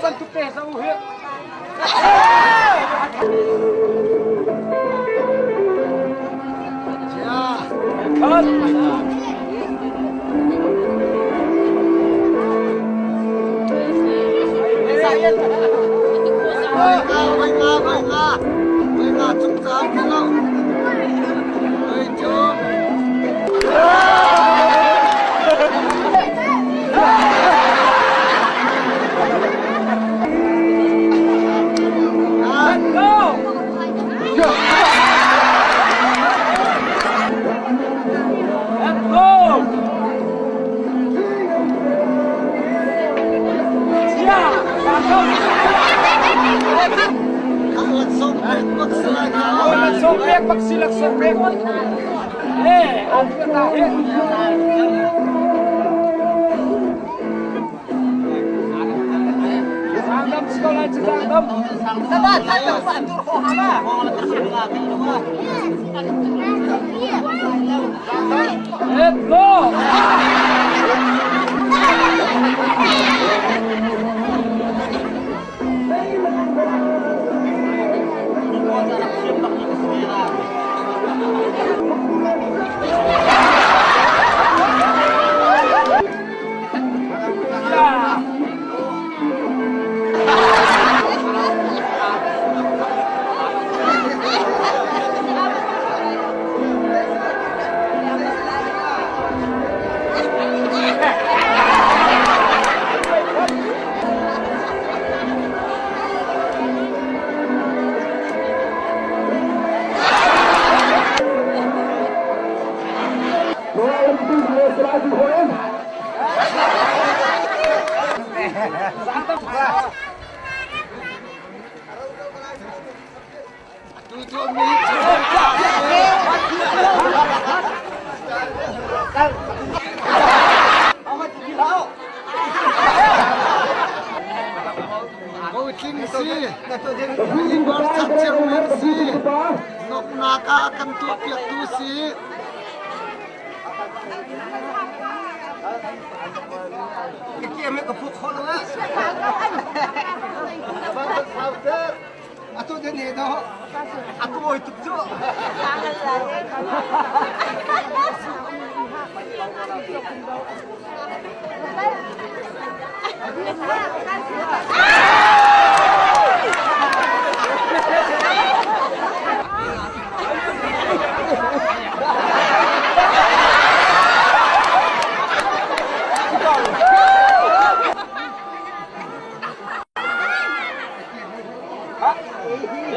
bantuk te sa u hi. Khat. Vai nga, vai nga, vai nga cung cang ti lo. Vai cung. Go! Let's go! Laksawng pek bak si laksawng pek. Eh, an ta he. Sangdam sekolah sangdam. Sabar, sabar, sabar. Let's go!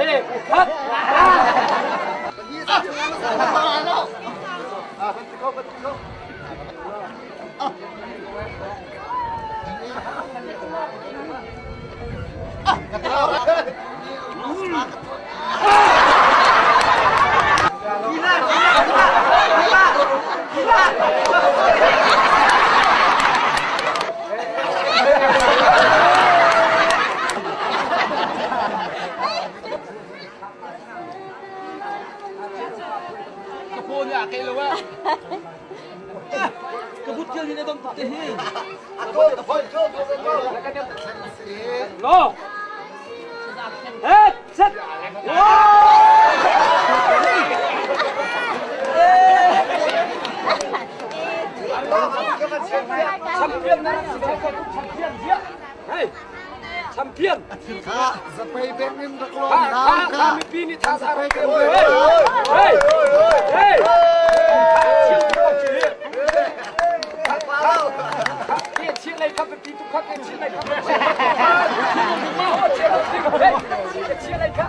Eh, cut! No! Head, set! Champion na champion dia. Hey. Champion. Kha zapei bek nim rak lom Kha na kha kha. kha mi pi ni tha sa ra ke. Hey. Hey. Hey. Chi lai kha pi tu kha ke chi lai kha. Chi lai kha.